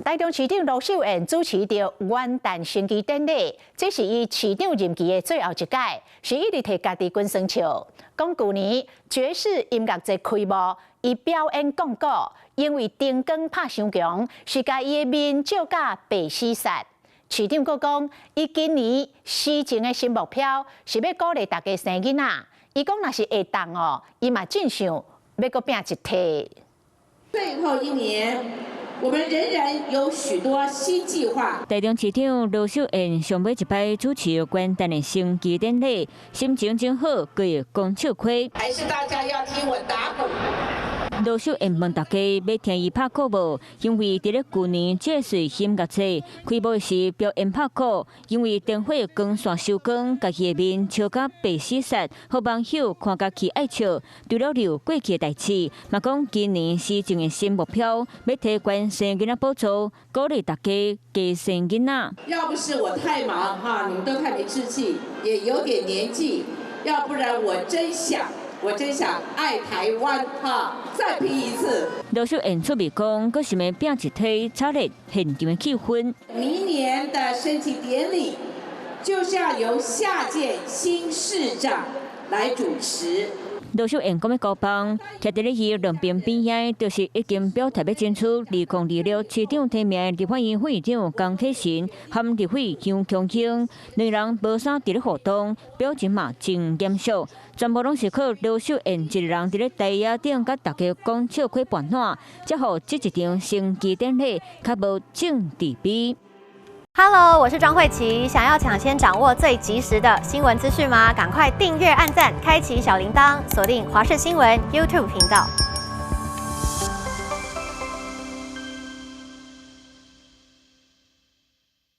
台中市長盧秀燕主持著元旦升旗典禮，這是伊市長任期的最後一屆，是一直提家己滾耍笑。講舊年爵士音樂節開幕，伊表演講古，因為燈光拍傷強，是共伊的面照甲白死煞。市長閣講，伊今年施政的新目標是欲鼓勵大家生囡仔。伊講若是會當哦，伊嘛真想欲閣拼一梯。最後一年，我們仍然有許多新計劃。台中市長盧秀燕上尾一擺主持元旦的升旗典禮，心情真好，閣會講笑話。還是大家要聽我打鼓？盧秀燕問大家欲聽伊拍鼓無？因為佇咧舊年這歲音樂節開幕時表演拍鼓，因為燈火光線收光，共伊的面笑甲白死煞，予網友看甲起愛笑。除了留過去的代誌，嘛講今年施政的新目標，欲提懸生囡仔補助，鼓勵大家加生囡仔。要不是我太忙哈，你們都太沒志氣，也有點年紀，要不然我真想。我真想愛台灣哈，再拼一次。盧秀燕出面講，閣想欲拼一梯，炒熱現場的氣氛。明年的升旗典禮，就是要由下屆新市長來主持。盧秀燕講欲交棒，徛佇咧伊兩邊邊仔，就是已經表態欲爭取2026市長提名的立法院副院長江啟臣和立委楊瓊英，兩人無啥佇咧互動，表情嘛真嚴肅，全部攏是靠盧秀燕一個人佇咧台仔頂佮大家講笑話伴暖，才予這一場升旗典禮較無政治味。 Hello，我是莊慧琪。想要搶先掌握最及時的新聞資訊嗎？趕快訂閱、按讚、開啟小鈴鐺，鎖定華視新聞 YouTube 頻道。